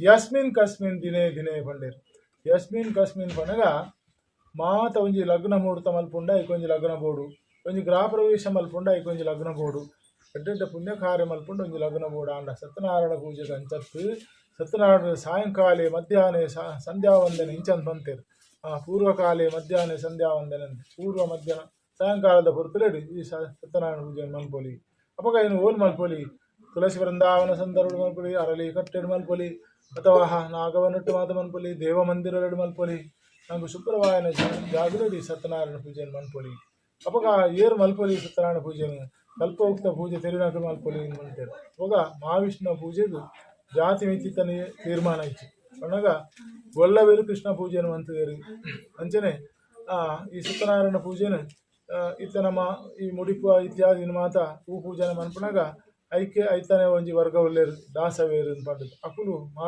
ಯಸ್ಮಿನ್ ಕಸ್ಮಿನ್ ದಿನೇ ದಿನೇ ಪಂಡೆರ್. ಯಸ್ಮಿನ್ ಕಸ್ಮಿನ್ ಪನ್ನಗ ಮಾತ ಒಂಜಿ ಲಗ್ನ ಮುಹೂರ್ತ ಮಲ್ಪುಂಡ ಐಕೊಂಜಿ ಲಗ್ನ ಬೋಡು, ಒಂಜಿ ಗೃಹ ಪ್ರವೇಶ ಮಲ್ಪುಂಡ ಐಕೊಂಜಿ ಲಗ್ನ ಬೋಡು, ಎಡ್ಡೆ ಎಡ್ಡೆ ಪುಣ್ಯ ಕಾರ್ಯ ಮಲ್ಪುಂಡ ಒಂಜಿ ಲಗ್ನ ಬೋಡು. ಆಂಡ ಸತ್ಯನಾರಾಯಣ ಪೂಜೆಗ್ ಅಂಚತ್ತ್. ಸತ್ಯನಾರಾಯಣ ಸಾಯಂಕಾಲೆ ಮಧ್ಯಾಹ್ನ ಸಂಧ್ಯಾ ವಂದನೆ ಇಂಚಂದ್ ಪಂತೆರ್. ಪೂರ್ವಕಾಲೆ ಮಧ್ಯಾಹ್ನ ಸಂಧ್ಯಾ ವಂದನೆ, ಪೂರ್ವ ಮಧ್ಯಾಹ್ನ ಸಾಯಂಕಾಲದ ಪೊರ್ತುಲೆಡ್ ಈ ಸತ್ಯನಾರಾಯಣ ಪೂಜೆನ್ ಮನ್ಪೊಲಿ. ಅಪಗ ಐನ್ ಓಲು ಮನ್ಪೊಲಿ? ತುಳಸಿ ವೃಂದಾವನ ಸಂದರ್ಭಡ್ ಮನ್ಪೊಲಿ, ಅರಳಿ ಕಟ್ಟೆಡ್ ಮನ್ಪೊಲಿ, ಅಥವಾ ನಾಗವನಟ್ ಮಾತ ಮನ್ಪೊಲಿ, ದೇವ ಮಂದಿರಡ್ ಮನ್ಪೊಲಿ. ನಂಕ್ ಶುಭ್ರವಾಯಿನ ಜಾಗಡ್ ಈ ಸತ್ಯನಾರಾಯಣ ಪೂಜೆನ್ ಮನ್ಪೊಲಿ. ಅಪಗ ಏರ್ ಮನ್ಪೊಲಿ ಸತ್ಯನಾರಾಯಣ ಪೂಜೆನ್? ಕಲ್ಪವೃಕ್ಷ ಪೂಜೆ ತೆರಿನಕುಲು ಮನ್ಪೊಲಿ ಪಂತೆರ್. ಅಪಗ ಮಹಾವಿಷ್ಣು ಪೂಜೆಗ್ ಜಾತಿ ಮಿತಿ ತೀರ್ಮಾನ ಇಜ್ಜಿ ಪನ್ನಗ ಗೊಲ್ಲವೆರ್ ಕೃಷ್ಣ ಪೂಜೆನ್ ಮಂತುದೆರ್. ಅಂಚನೆ ಈ ಸತ್ಯನಾರಾಯಣ ಪೂಜೆನ್ ಇತ್ತೆ ನಮ ಈ ಮುಡಿಪು ಇತ್ಯಾದಿ ಮಾತ ಪೂ ಪೂಜನೆ ಮನ್ಪುನಗ ಐಕೆ ಐತನೆ ಒಂಜಿ ವರ್ಗ ಉಲ್ಲೆರ್, ದಾಸವೇರ್ ಪಂಡುದು ಅಕುಲು.